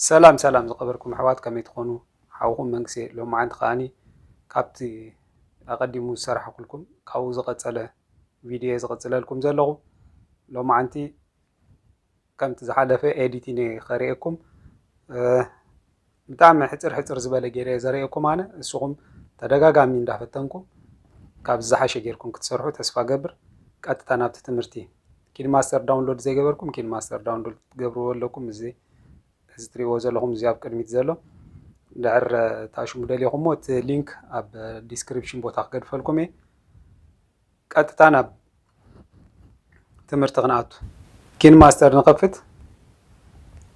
ሰላም ሰላም ዝኸበርኩም ኣሕዋት፣ ከመይ ትኾኑ? ሓውኹም መንግስቴ። ሎማዓንቲ ከኣኒ ካብቲ ኣቐዲሙ ዝሰራሕኩልኩም ካብኡ ዝቐጸለ ቪድዮ ዝቕጽለልኩም ዘለኹ። ሎማዓንቲ ከምቲ ዝሓለፈ ኤዲቲንግ ከርእየኩም፣ እ፣ ብጣዕሚ ሕጽር ሕጽር ዝበለ ገይረ ዘርእየኩም ኣነ። እስኹም ተደጋጋሚ እንዳፈተንኩም ካብ ዝሓሸ ጌርኩም ክትሰርሑ ተስፋ ገብር። ቀጥታ ናብቲ ትምህርቲ። ኪንማስተር ዳውንሎድ ዘይገበርኩም ኪንማስተር ዳውንሎድ ትገብርዎ ኣለኩም። እዚ እዚ ትሪእዎ ዘለኹም፣ እዚ ኣብ ቅድሚት ዘሎ፣ ድሕር ታሽሙ ደሊኹሞ እቲ ሊንክ ኣብ ዲስክሪፕሽን ቦታ ክገድፈልኩም እየ። ቀጥታ ናብ ትምህርቲ ክንኣቱ። ኪንማስተር ንኸፍት፣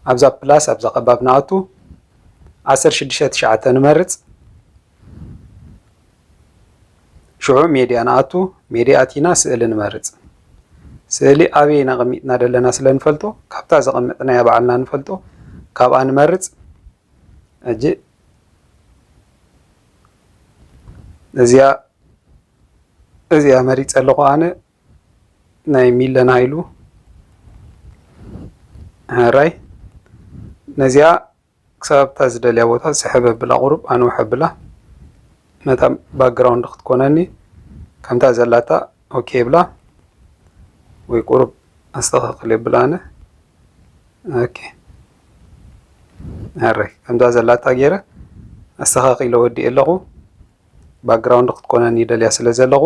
ኣብዛ ፕላስ ኣብዛ ቀባብ ንኣቱ፣ ዓሰርተ ሽዱሽተ ትሽዓተ ንመርጽ። ሽዑ ሜድያ ንኣቱ፣ ሜድያ ኣቲና ስእሊ ንመርጽ። ስእሊ ኣበይ ነቐሚጥና ደለና ስለ ንፈልጦ፣ ካብታ ዘቐመጥናያ ባዕልና ንፈልጦ፣ ካብኣ ንመርጽ። ሕጂ እዚኣ፣ እዚኣ መሪጸ ኣለኹ ኣነ፣ ናይ ሚለን ሃይሉ። ሕራይ፣ ነዚኣ ክሳብ እታ ዝደልያ ቦታ ስሕብ ኣብላ፣ ቁሩብ ኣንውሕ ኣብላ። ነታ ባክግራውንድ ክትኮነኒ ከምታ ዘላታ ኦኬ ብላ፣ ወይ ቁሩብ ኣስተኻኽል የብላ ኣነ። ኦኬ፣ ሕራይ፣ ከምዛ ዘላታ ገይረ ኣስተኻኺለ ወዲኤ ኣለኹ። ባክግራውንድ ክትኮነኒ ይደልያ ስለ ዘለኹ።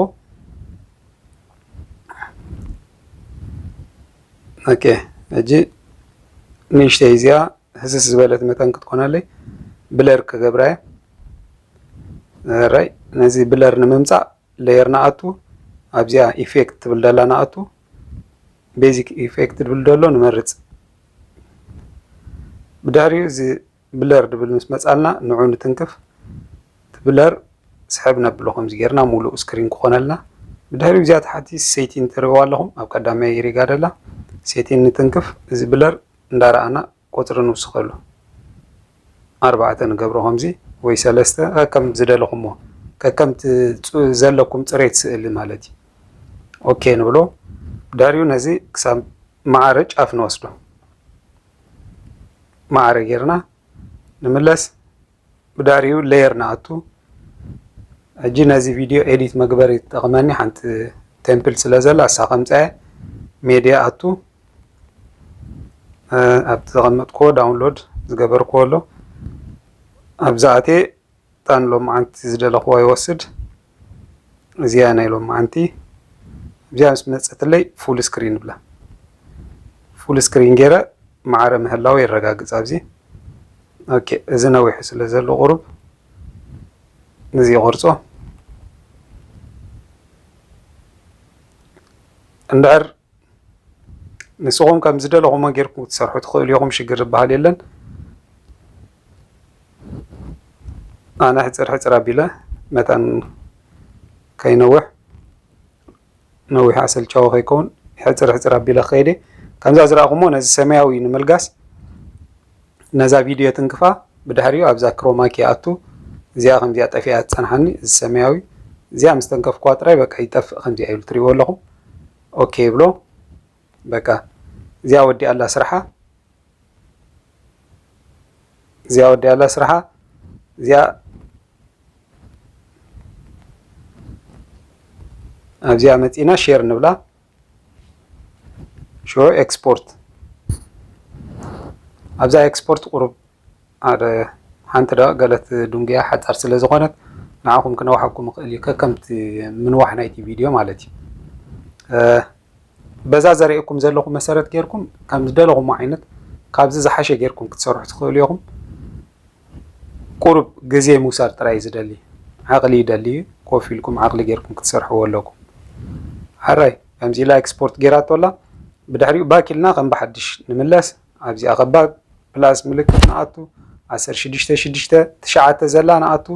ኦኬ፣ ሕጂ ንእሽተይ እዚኣ ህስስ ዝበለት መጠን ክትኮነለይ ብለር ክገብራ እየ። ሕራይ፣ ነዚ ብለር ንምምጻእ ሌየር ንኣቱ፣ ኣብዚኣ ኢፌክት ትብል ደላ ንኣቱ፣ ቤዚክ ኢፌክት ትብል ደሎ ንመርጽ። ብድሕሪኡ እዚ ብለር ድብል ምስ መጻልና ንዑ ንትንክፍ። እቲ ብለር ስሕብ ነብሎ ከምዚ ጌርና ሙሉእ ስክሪን ክኾነልና። ብድሕሪኡ እዚኣ ታሕቲ ሴቲን ትርእይዋ ኣለኹም፣ ኣብ ቀዳማይ ሪጋ ደላ ሴቲን ንትንክፍ። እዚ ብለር እንዳረኣና ቁጽሪ ንውስኸሉ። ኣርባዕተ ንገብሮ ከምዚ ወይ ሰለስተ፣ ከከም ዝደለኹሞ፣ ከከም ት-፣ ጹ-፣ ዘለኩም ጽሬት ስእሊ ማለት እዩ። ኦኬ ንብሎ። ድሕሪኡ ነዚ ክሳብ ማዕረ ጫፍ ንወስዶ። ማዕረ ጌርና ንምለስ። ብድሕሪኡ ሌየር ንኣቱ። ሕጂ ነዚ ቪድዮ ኤዲት መግበሪ ትጠቕመኒ ሓንቲ ቴምፕል ስለ ዘላ፣ እሳ ከምጻ እየ። ሜድያ ኣቱ፣ እ፣ ኣብቲ ዘቐመጥክዎ ዳውንሎድ ዝገበርክዎ ኣሎ። ኣብዛ ኣትየ እታ ንሎማዓንቲ ዝደለኽዋ ይወስድ። እዚኣ ናይ ሎማዓንቲ። እዚኣ ምስ መጸትለይ ፉል ስክሪን ብላ። ፉል ስክሪን ገይረ ማዕረ ምህላው የረጋግጽ ኣብዚ። ኦኬ፣ እዚ ነዊሑ ስለ ዘሎ ቁሩብ እዚ ይቆርጾ። እንድሕር ንስኹም ከም ዝደለኹሞ ጌርኩም ክትሰርሑ ትኽእሉ ኢኹም፣ ሽግር ዝበሃል የለን። ኣነ ሕጽር ሕጽር ኣቢለ መታን ከይነውሕ፣ ነዊሕ ኣሰልቻዊ ከይከውን ሕጽር ሕጽር ኣቢለ ክኸይደ። ከምዛ ዝረኣኹሞ ነዚ ሰማያዊ ንምልጋስ ነዛ ቪድዮ ትንክፋ፣ ብድሕሪኡ ኣብዛ ክሮማ ኪ ኣቱ፣ እዚኣ ከምዚኣ ጠፊኣ ትጸንሓኒ፣ እዚ ሰማያዊ፣ እዚኣ ምስ ተንከፍኩዋ ጥራይ በቃ ይጠፍእ፣ ከምዚኣ ኢሉ ትሪእዎ ኣለኹም። ኦኬ ይብሎ። በቃ እዚኣ ወዲኣ ኣላ ስርሓ፣ እዚኣ ወዲኣ ኣላ ስርሓ፣ እዚኣ ኣብዚኣ መጺና ሼር ንብላ። ሽዑ ኤክስፖርት። ኣብዛ ኤክስፖርት ቁሩብ ሓደ ሓንቲ ዶ ገለት ድንጉያ ሓጻር ስለ ዝኾነት ንዓኹም ክነውሓኩም ይኽእል እዩ፣ ከከምቲ ምንዋሕ ናይቲ ቪድዮ ማለት እዩ። እ፣ በዛ ዘርእየኩም ዘለኹ መሰረት ጌርኩም ከም ዝደለኹሞ ዓይነት ካብዚ ዝሓሸ ጌርኩም ክትሰርሑ ትኽእሉ ኢኹም። ቁሩብ ግዜ ምውሳድ ጥራይ እዩ ዝደሊ። ዓቕሊ ይደሊ እዩ። ኮፍ ኢልኩም ዓቕሊ ጌርኩም ክትሰርሕዎ ኣለኩም። ሕራይ፣ ከምዚ ኢላ ኤክስፖርት ጌራቶ ኣላ። ብድሕሪኡ ባክ ኢልና ከም ብሓድሽ ንምለስ። ኣብዚኣ ከባብ ፕላስ ምልክት ንኣቱ። ዓሰርተ ሽዱሽተ ሽዱሽተ ትሽዓተ ዘላ ንኣቱ።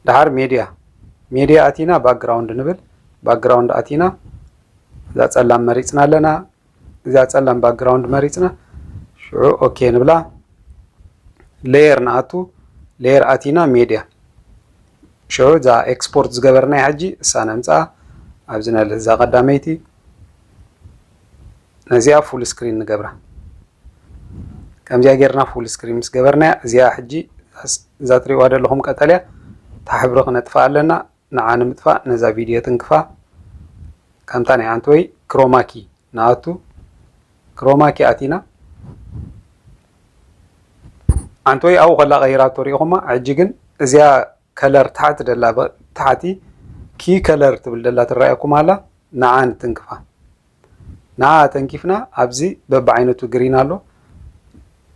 ደሓር ሜድያ፣ ሜድያ ኣቲና ባክግራውንድ ንብል። ባክግራውንድ ኣቲና እዛ ጸላም መሪጽና ኣለና። እዛ ጸላም ባክግራውንድ መሪጽና፣ ሽዑ ኦኬ ንብላ። ሌየር ንኣቱ፣ ሌየር ኣቲና ሜድያ። ሽዑ እዛ ኤክስፖርት ዝገበርናያ ሕጂ እሳ ነምጽኣ። ኣብዚ ነልህ እዛ ቀዳመይቲ፣ ነዚኣ ፉል ስክሪን ንገብራ። ከምዚኣ ጌርና ፉል ስክሪን ምስ ገበርናያ፣ እዚኣ ሕጂ እዛ ትሪእዋ ዘለኹም ቀጠልያ፣ እታ ሕብሪ ክነጥፍኣ ኣለና። ንዓ ንምጥፋእ ነዛ ቪድዮ ትንክፋ። ከምታ ናይ ኣንቶይ ክሮማኪ ንኣቱ፣ ክሮማኪ ኣቲና፣ ኣንቶይ ኣብኡ ከላ ቀይራቶ ሪኢኹማ። ሕጂ ግን እዚኣ ከለር ታሕቲ ደላ፣ ታሕቲ ኪ ከለር ትብል ደላ ትረኣየኩም ኣላ። ንዓ ንትንክፋ። ንዓ ተንኪፍና ኣብዚ በብዓይነቱ ግሪን ኣሎ።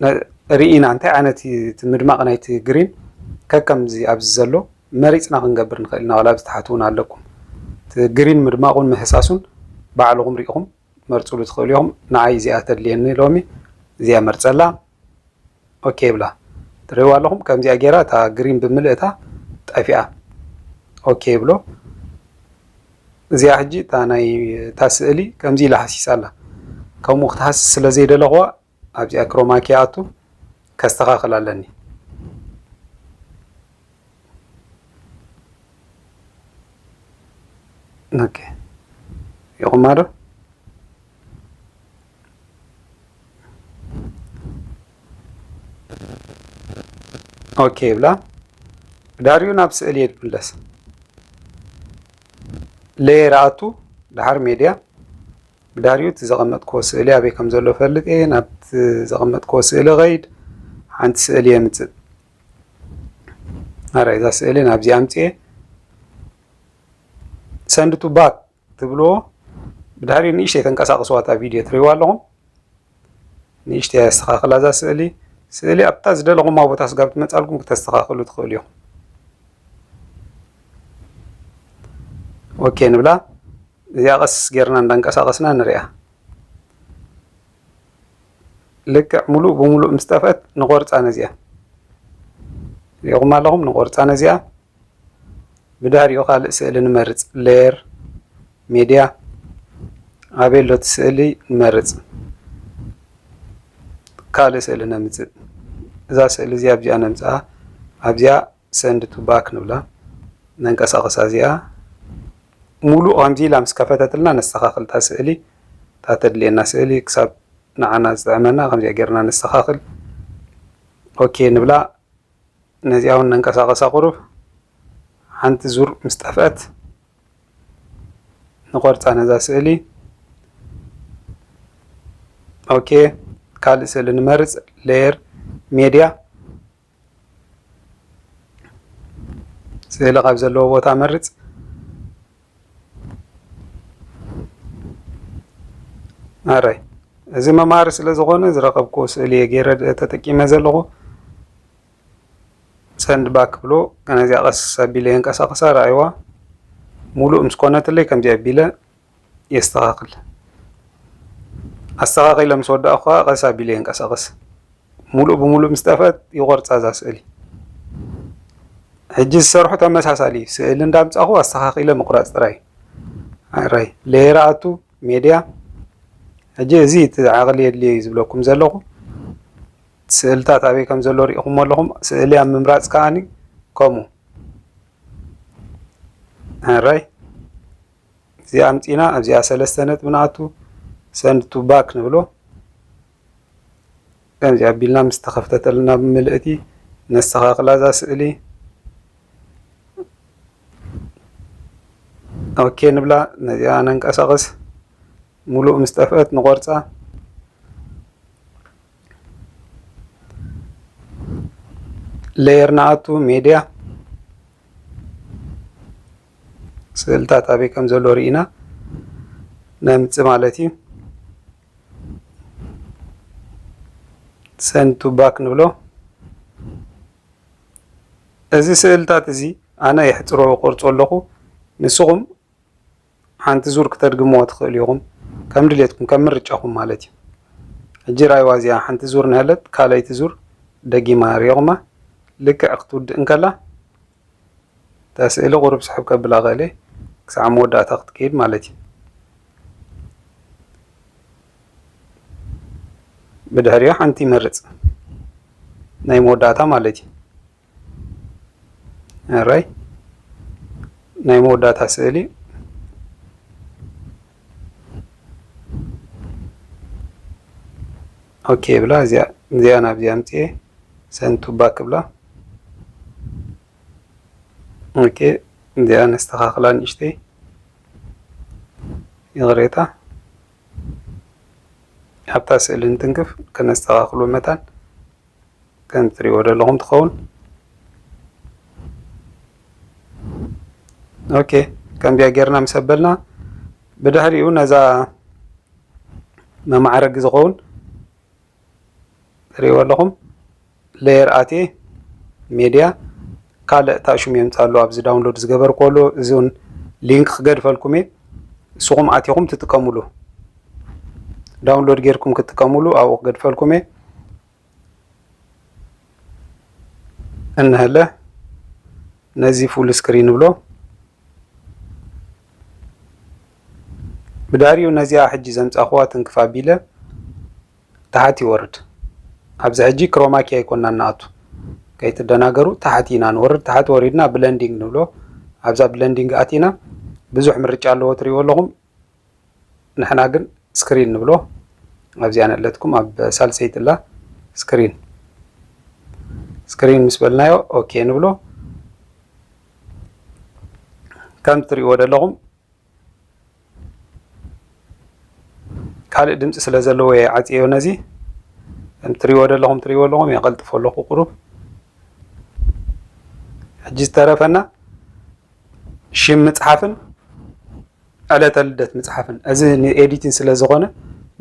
ነ-፣ ርኢና እንታይ ዓይነት እዩ እቲ ምድማቕ ናይቲ ግሪን ከከምዚ ኣብዚ ዘሎ መሪጽና ክንገብር ንኽእል ኢና። ዋላ ኣብዚ ታሕቲ እውን ኣለኩም። እቲ ግሪን ምድማቑን ምህሳሱን ባዕልኹም ሪኢኹም መርጽሉ ትኽእሉ ኢኹም። ንዓይ እዚኣ ተድልየኒ ሎሚ፣ እዚኣ መርጸላ። ኦኬ ብላ። ትርእይዋ ኣለኹም፣ ከምዚኣ ጌራ እታ ግሪን ብምልእታ ጠፊኣ። ኦኬ ብሎ። እዚኣ ሕጂ እታ ናይ እታ ስእሊ ከምዚ ኢላ ሃሲሳ ኣላ። ከምኡ ክትሃስስ ስለ ዘይደለኽዋ ኣብዚኣ ክሮማኪ ኣቱ ከስተኻኽል ኣለኒ። ኦኬ። ይኹማ ዶ? ኦኬ ብላ። ብዳሪኡ ናብ ስእሊ እየ ዝምለስ። ሌየር ኣቱ፣ ደሓር ሜድያ። ብዳሪኡ እቲ ዘቐመጥክዎ ስእሊ ኣበይ ከም ዘሎ ፈልጥ እየ። ናብቲ ዘቐመጥክዎ ስእሊ ኸይድ። ሓንቲ ስእሊ የምጽእ። ኣረ፣ እዛ ስእሊ ናብዚ ኣምጽኤ። ሰንድ ቱ ባክ ትብልዎ። ብድሕሪኡ ንእሽተይ ተንቀሳቕስዋ እታ ቪድዮ ትርእይዋ ኣለኹም። ንእሽተይ ኣስተኻኽላ እዛ ስእሊ። ስእሊ ኣብታ ዝደለኹማ ቦታ ስጋብ ትመጻልኩም ክተስተኻኽሉ ትኽእሉ ኢኹም። ኦኬ ንብላ። እዚኣ ቀስ ጌርና እንዳንቀሳቐስና ንሪኣ። ልክዕ ሙሉእ ብሙሉእ ምስ ጠፍአት ንቖርጻ ነዚኣ። ሪኢኹም ኣለኹም፣ ንቖርጻ ነዚኣ። ብድሕሪኡ ካልእ ስእሊ ንመርጽ። ሌየር፣ ሜድያ፣ ኣበይ ኣሎ እቲ ስእሊ ንመርጽ። ካልእ ስእሊ ነምጽእ። እዛ ስእሊ እዚኣ ኣብዚኣ ነምጽኣ። ኣብዚኣ ሰንድ ቱ ባክ ንብላ። ነንቀሳቕሳ እዚኣ። ሙሉእ ከምዚ ኢላ ምስ ከፈተትልና ነስተኻኽል እታ ስእሊ። እታ ተድልየና ስእሊ ክሳብ ንዓና ዝጥዕመና ከምዚኣ ጌርና ነስተኻኽል። ኦኬ ንብላ። ነዚኣ እውን ነንቀሳቐሳ ቁሩብ። ሓንቲ ዙር ምስ ጠፍአት ንቆርጻ ነዛ ስእሊ። ኦኬ፣ ካልእ ስእሊ ንመርጽ። ሌየር፣ ሜድያ፣ ስእሊ ካብ ዘለዎ ቦታ መርጽ። ኣራይ፣ እዚ መምሃሪ ስለ ዝኾነ ዝረኸብክዎ ስእሊ እየ ገይረ ተጠቂመ ዘለኹ። ሰንድ ባክ ክብሎ፣ ነዚኣ ቀስ ኣቢለ የንቀሳቕሳ፣ ረኣይዋ። ሙሉእ ምስ ኮነትለይ ከምዚ ኣቢለ የስተኻኽል። ኣስተኻኺለ ምስ ወዳእኩ ኸዓ ቀስ ኣቢለ የንቀሳቕስ። ሙሉእ ብሙሉእ ምስ ጠፍአት ይቖርጻ እዛ ስእሊ። ሕጂ ዝሰርሖ ተመሳሳሊ እዩ። ስእሊ እንዳምጻኹ ኣስተኻኺለ ምቑራጽ ጥራይ። ኣራይ፣ ሌየር ኣቱ፣ ሜድያ። ሕጂ እዚ እቲ ዓቕሊ የድልዮ እዩ ዝብለኩም ዘለኹ። ስእልታት ኣበይ ከም ዘሎ ሪኢኹሞ ኣለኹም። ስእሊ ኣብ ምምራጽ ከኣኒ ከምኡ። ኣራይ፣ እዚኣ ኣምጺና ኣብዚኣ ሰለስተ ነጥቢ ንኣቱ፣ ሰንድ ቱ ባክ ንብሎ። ከምዚ ኣቢልና ምስ ተኸፍተተልና ብምልእቲ ነስተኻኽላ እዛ ስእሊ። ኦኬ ንብላ፣ ነዚኣ ነንቀሳቕስ። ሙሉእ ምስ ጠፍአት ንቖርጻ። ሌየር ንኣቱ፣ ሜድያ፣ ስእልታት ኣበይ ከም ዘሎ ርኢና ነምጽእ ማለት እዩ። ሰንድ ቱ ባክ ንብሎ። እዚ ስእልታት እዚ ኣነ የሕጽሮ ቆርጾ ኣለኹ። ንስኹም ሓንቲ ዙር ክተድግምዎ ትኽእሉ ኢኹም፣ ከም ድሌትኩም፣ ከም ምርጫኹም ማለት እዩ። ሕጂ ራእይዋ እዚኣ ሓንቲ ዙር ንሃለት፣ ካልኣይቲ ዙር ደጊማ ሪኢኹማ። ልክዕ ክትውድእ እንከላ፣ እታ ስእሊ ቁሩብ ስሕብ ከብላ ኽእለ፣ ክሳዕ መወዳእታ ክትከይድ ማለት እዩ። ብድሕሪኡ ሓንቲ ይመርጽ፣ ናይ መወዳእታ ማለት እዩ። ኣራይ፣ ናይ መወዳእታ ስእሊ። ኦኬ ብላ፣ እዚኣ እዚኣ ናብዚኣ ኣምፅኤ send to back ክብላ። ኦኬ፣ እዚኣ ነስተኻኽላ ንእሽተይ፣ ይቕሬታ። ኣብታ ስእሊ እንትንክፍ ከነስተኻኽሎ መታን ከም ትሪእዎ ዘለኹም ትኸውን። ኦኬ፣ ከምዚኣ ጌርና ምስ ኣበልና፣ ብድሕሪኡ ነዛ መማዕረጊ ዝኸውን ትሪእዎ ኣለኹም። ሌየር ኣትየ፣ ሜድያ፣ ካልእ ታሽሙ የምፅኣሉ ኣብዚ ዳውንሎድ ዝገበርኩ ኣሎ። እዚ እውን ሊንክ ክገድፈልኩም እየ። ንስኹም ኣቲኹም ትጥቀሙሉ፣ ዳውንሎድ ጌርኩም ክትጥቀሙሉ ኣብኡ ክገድፈልኩም እየ። እንሀለ ነዚ ፉል ስክሪን ንብሎ። ብድሕሪኡ ነዚኣ ሕጂ ዘምፃእኹዋ ትንክፍ ኣቢለ ታሕቲ ይወርድ። ኣብዚ ሕጂ ክሮማኪ ኣይኮናን ንኣቱ፣ ከይትደናገሩ። ታሕቲ ኢና ንወርድ። ታሕቲ ወሪድና ብለንዲንግ ንብሎ። ኣብዛ ብለንዲንግ ኣቲና ብዙሕ ምርጫ ኣለዎ፣ ትሪእዎ ኣለኹም። ንሕና ግን ስክሪን ንብሎ። ኣብዚኣ ነለትኩም ኣብ ሳልሰይቲ ኣላ ስክሪን። ስክሪን ምስ በልናዮ ኦኬ ንብሎ። ከም ትሪእዎ ዘለኹም ካልእ ድምፂ ስለ ዘለዎ እየ ዓፅዮ ነዚ። ከም ትሪእዎ ዘለኹም፣ ትሪእዎ ኣለኹም፣ የቐልጥፎ ኣለኹ ቁሩብ። ሕጂ ዝተረፈና ሽም ምፅሓፍን ዕለተ ልደት ምፅሓፍን። እዚ ንኤዲቲን ስለ ዝኾነ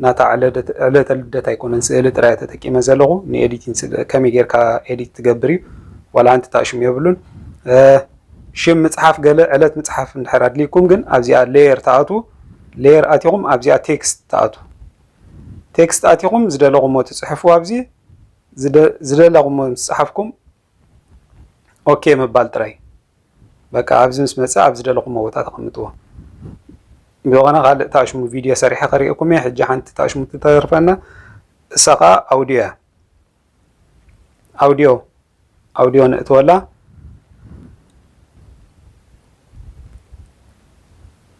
ናታ ዕለደት-፣ ዕለተ ልደት ኣይኮነን፣ ስእሊ ጥራይ ተጠቂመ ዘለኹ። ንኤዲቲን ስለ-፣ ከመይ ጌርካ ኤዲት ትገብር እዩ፣ ዋላ ሓንቲ ታሽሙ የብሉን። እ፣ ሽም ምፅሓፍ ገለ ዕለት ምፅሓፍ እንድሕር ኣድልይኩም ግን ኣብዚኣ ሌየር ትኣትዉ። ሌየር ኣቲኹም ኣብዚኣ ቴክስት ትኣትዉ። ቴክስት ኣቲኹም ዝደለኹሞ ትፅሕፉ። ኣብዚ ዝደ-፣ ዝደለኹሞ ምስ ፀሓፍኩም ኦኬ ምባል ጥራይ። በቃ ኣብዚ ምስ መፀ ኣብ ዝደለኹሞ ቦታ ተቐምጥዎ። ብዝኾነ ካልእ ታሽሙ ቪድዮ ሰሪሐ ከርእየኩም እየ። ሕጂ ሓንቲ ታሽሙ ትተርፈና፣ እሳ ኸዓ ኣውዲዮ እያ። ኣውዲዮ፣ ኣውዲዮ ነእትወላ።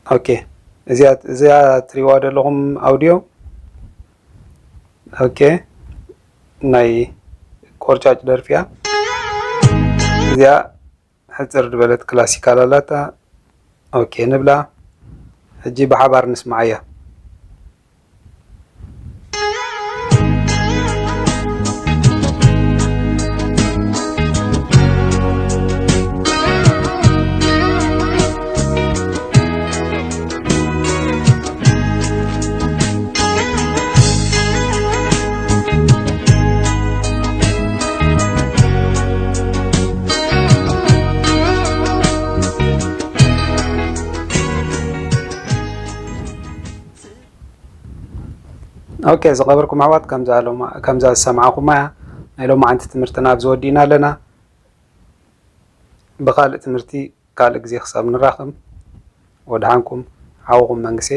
ኦኬ፣ እዚኣ፣ እዚኣ ትሪእዋ ዘለኹም ኣውዲዮ፣ ኦኬ፣ ናይ ቆርጫጭ ደርፊ እያ። እዚኣ ሕፅር ዝበለት ክላሲካል ኣላታ። ኦኬ ንብላ። ሕጂ ብሓባር ንስምዓያ። ኦኬ፣ ዝኸበርኩም ኣሕዋት፣ ከምዛ ሎማ-፣ ከምዛ ዝሰማዕኹማ እያ ናይ ሎማዓንቲ ትምህርትና ኣብዚ ወዲእና ኣለና። ብኻልእ ትምህርቲ ካልእ ግዜ ክሳብ ንራኸብ፣ ወድሓንኩም፣ ሓውኹም መንግሴ።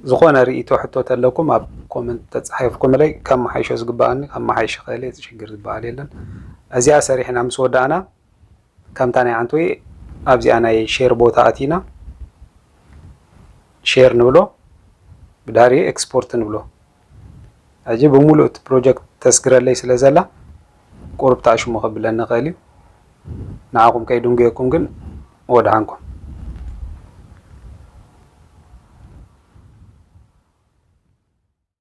ዝኾነ ርእይቶ፣ ሕቶ ተለኩም ኣብ ኮመንት ተጻሒፍኩምለይ፣ ከመሓይሾ ዝግበኣኒ ከመሓይሽ ይኽእል እየ፣ ሽግር ዝበሃል የለን። እዚኣ ሰሪሕና ምስ ወዳእና፣ ከምታ ናይ ዓንትወይ ኣብዚኣ ናይ ሼር ቦታ ኣቲና ሼር ንብሎ፣ ብድሕሪኡ ኤክስፖርት ንብሎ። ሕጂ ብምሉእ እቲ ፕሮጀክት ተስግረለይ ስለ ዘላ ቁሩብ ታሽሙ ከብለኒ ይኽእል እዩ። ንዓኹም ከይድንጉየኩም ግን ወድሓንኩም።